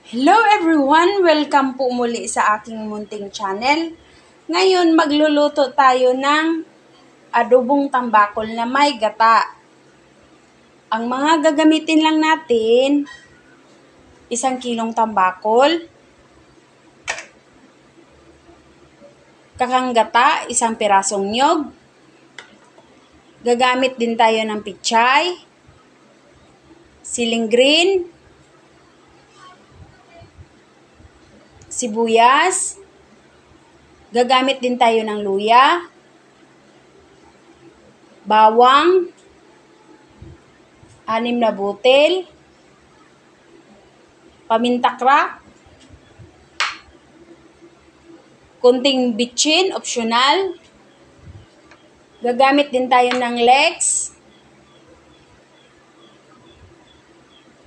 Hello everyone! Welcome po muli sa aking munting channel. Ngayon magluluto tayo ng adobong tambakol na may gata. Ang mga gagamitin lang natin, 1 kilong tambakol, kakang gata, 1 pirasong niyog, gagamit din tayo ng pichay, siling green, sibuyas, gagamit din tayo ng luya, bawang, 6 na butil, paminta crack, kunting bitchin, optional, gagamit din tayo ng Lex,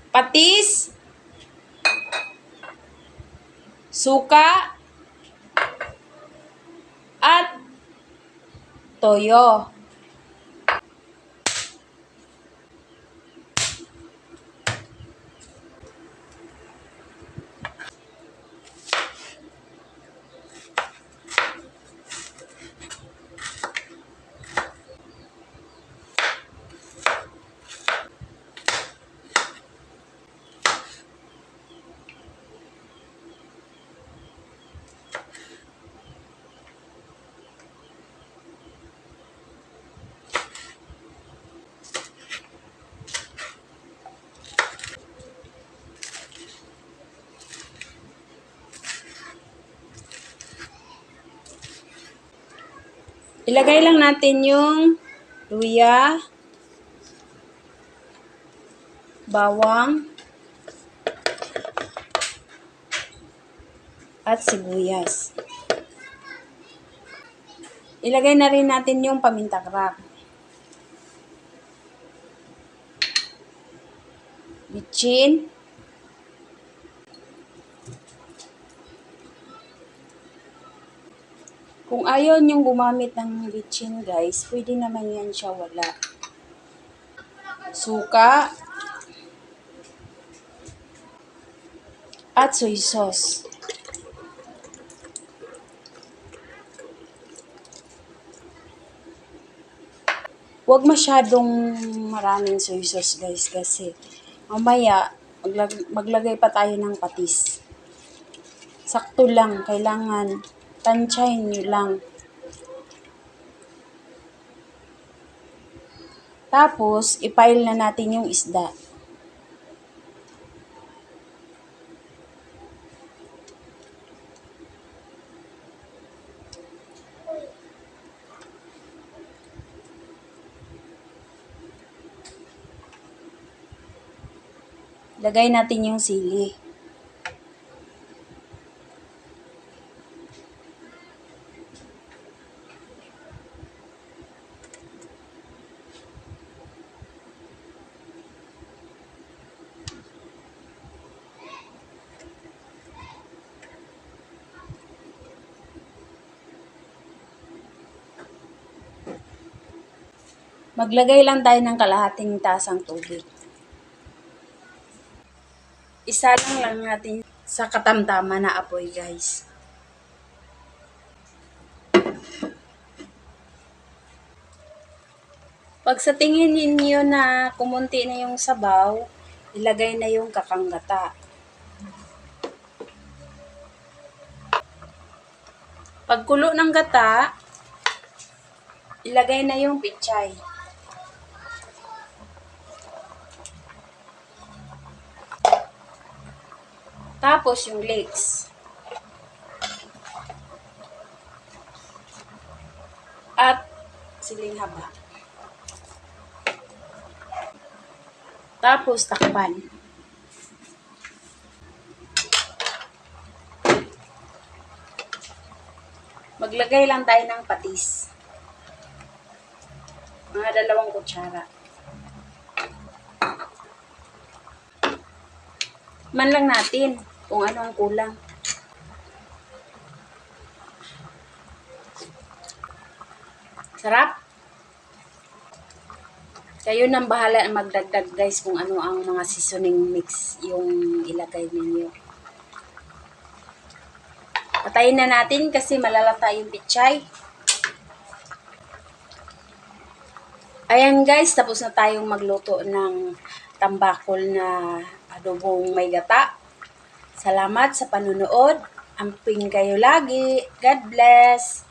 patis, suka, at toyo. Ilagay lang natin yung luya, bawang, at sibuyas. Ilagay na rin natin yung paminta crack, bitchin, kung ayaw niyong gumamit ng bitchin guys, pwede naman yan siya wala. Suka, at soy sauce. Huwag masyadong maraming soy sauce guys kasi mamaya maglagay pa tayo ng patis. Sakto lang, kailangan tansyahin nyo lang. Tapos, ipail na natin yung isda. Lagay natin yung sili. Maglagay lang tayo ng kalahating tasang tubig. Isa lang natin sa katamtaman na apoy guys. Pag sa tingin ninyo na kumunti na yung sabaw, ilagay na yung kakang gata. Pagkulo ng gata, ilagay na yung pichay. Tapos yung leeks. At siling haba. Tapos takpan. Maglagay lang tayo ng patis. Mga 2 kutsara. Man lang natin kung ano ang kulang. Sarap. Kayo nang bahala magdagdag guys kung ano ang mga seasoning mix yung ilagay ninyo. Patayin na natin kasi malalata yung pichay. Ayan guys, tapos na tayong magluto ng tambakol na adobong may gata. Salamat sa panunood. Amping kayo lagi. God bless.